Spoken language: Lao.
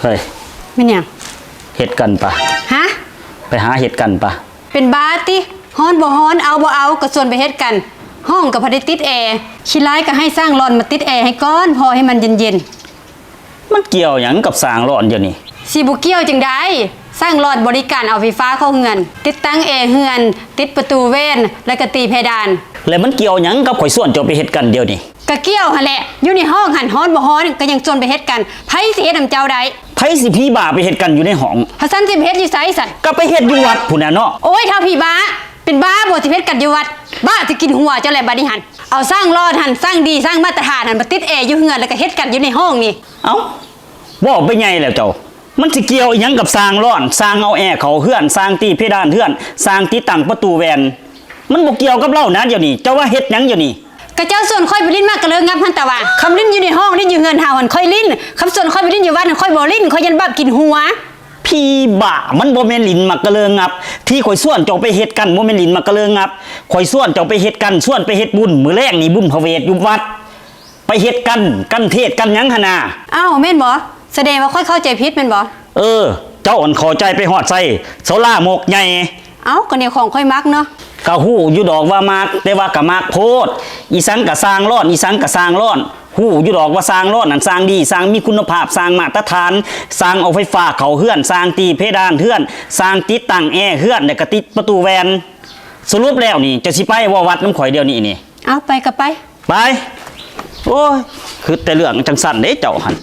ເອີຍ ແມ່ນຫຍັງ? ເຮັດກັນປະ. ຮະ? ໄປຫາເຮັດກັນປະ. ເປັນບ້າຕິ? ຮ້ອນບໍ່ຮ້ອນ ເອົາບໍ່ເອົາ ກໍຊວນໄປເຮັດກັນ. ຫ້ອງກໍບໍ່ໄດ້ຕິດແອ ຂີ້ລ້າຍກໍໃຫ້ຊ່າງຫຼອນມາຕິດແອໃຫ້ກ່ອນ ພໍໃຫ້ມັນເຢັນໆ. ມັນກ່ຽວຫຍັງກັບຊ່າງຫຼອນດຽວນີ້? ຊິບໍ່ກ່ຽວຈັ່ງໃດ? ຊ່າງຫຼອນບໍລິການເອົາໄຟຟ້າເຂົ້າເຮືອນ ຕິດຕັ້ງແອເຮືອນ ຕິດປະຕູແວ່ນ ແລ້ວກໍຕີເພດານ. ແລ້ວມັນກ່ຽວຫຍັງກັບຂ້ອຍຊວນເຈົ້າໄປເຮັດກັນດຽວນີ້? ກະກ່ຽວຫັ້ນແຫຼະ ຢູ່ໃນຫ້ອງຫັ້ນ ຮ້ອນບໍ່ຮ້ອນ ກໍຍັງຊວນໄປເຮັດກັນ. ໃຜຊິເຮັດນຳເຈົ້າໄດ້? ໃຜຊິຜີບ້າໄປເຮັດກັນຢູ່ໃນຫ້ອງ? ຖ້າຊັ້ນຊິໄປເຮັດຢູ່ໃສຊັ້ນ? ກໍໄປເຮັດຢູ່ວັດພຸ້ນນະເນາະ. ໂອ້ຍ ທ້າວຜີບ້າ ເປັນບ້າບໍ່ ຊິເຮັດກັນຢູ່ວັດ? ບ້າຊິກິນຫົວເຈົ້າແຫຼະບາດນີ້ຫັ້ນ. ເອົາຊ່າງຫຼອນຫັ້ນ ຊ່າງດີ ຊ່າງມາດຕະຖານຫັ້ນ ມາຕິດແອຢູ່ເຮືອນ ແລ້ວກໍເຮັດກັນຢູ່ໃນຫ້ອງນີ້. ເອົ້າ ເວົ້າໄປໃຫຍ່ແລ້ວເຈົ້າ. ມັນຊິກ່ຽວອີ່ຫຍັງກັບຊ່າງຫຼອນ? ຊ່າງເອົາແອເຂົ້າເຮືອນ, ຊ່າງຕີເພດານເຮືອນ, ຊ່າງຕິດຕັ້ງປະຕູແວ່ນ. ມັນບໍ່ກ່ຽວກັບລາວນະດຽວນີ້. ເຈົ້າວ່າເຮັດຫຍັງດຽວນີ້? ກະເຈົ້າຊວນຂ້ອຍໄປຫຼິ້ນໝາກກະເລີງັບຫັ້ນຕາວ່າ. ຄຳຫຼິ້ນຢູ່ໃນຫ້ອງ, ຫຼິ້ນຢູ່ເຮືອນເຮົາຫັ້ນ ຂ້ອຍຫຼິ້ນ. ຄຳຊວນຂ້ອຍໄປຫຼິ້ນຢູ່ວັດຫັ້ນ ຂ້ອຍບໍ່ຫຼິ້ນ, ຂ້ອຍຢ້ານບາບກິນຫົວ. ຜີບ້າ, ມັນບໍ່ແມ່ນຫຼິ້ນໝາກກະເລີງັບ. ທີ່ຂ້ອຍຊວນເຈົ້າໄປເຮັດກັນ ບໍ່ແມ່ນຫຼິ້ນໝາກກະເລີງັບ. ຂ້ອຍຊວນເຈົ້າໄປເຮັດກັນ, ຊວນໄປເຮັດບຸນ. ມື້ແລງນີ້ບຸນພະເວດຢູ່ວັດ. ໄປເຮັດກັນ ກັນເທດກັນຫຍັງຫັ້ນນາ. ອ້າວ ແມ່ນບໍ່? ສະແດງວ່າຂ້ອຍເຂົ້າໃຈຜິດແມ່ນບໍ່? ເອີ ເຈົ້າອັນເຂົ້າໃຈໄປຮອດໃສ ສາລາມົກໃຫຍ່. ເອົ້າ ກໍແນວຂອງຂ້ອຍມັກເນາະ. ກະຮູ້ຢູ່ດອກວ່າມັກ ແຕ່ວ່າກະມັກໂພດ. ອີ່ສັງກະຊ່າງຫຼອນ ອີ່ສັງກະຊ່າງຫຼອນ. ຮູ້ຢູ່ດອກວ່າຊ່າງຫຼອນນັ້ນຊ່າງດີ ຊ່າງມີຄຸນນະພາບ ຊ່າງມາດຕະຖານ ຊ່າງເອົາໄຟຟ້າເຂົ້າເຮືອນ ຊ່າງຕີເພດານເຮືອນ ຊ່າງຕິດຕັ້ງແອເຮືອນ ແລ້ວກະຕິດປະຕູແວ່ນ. ສະຫຼຸບແລ້ວນີ້ ເຈົ້າຊິໄປບໍ່ວັດນຳຂ້ອຍດຽວນີ້ນີ້? ເອົາ ໄປກໍໄປ. ໄປ. ໂອ້ຍ ຄິດແຕ່ເລື່ອງຈັ່ງຊັ້ນເດ້ເຈົ້າຫັ້ນ.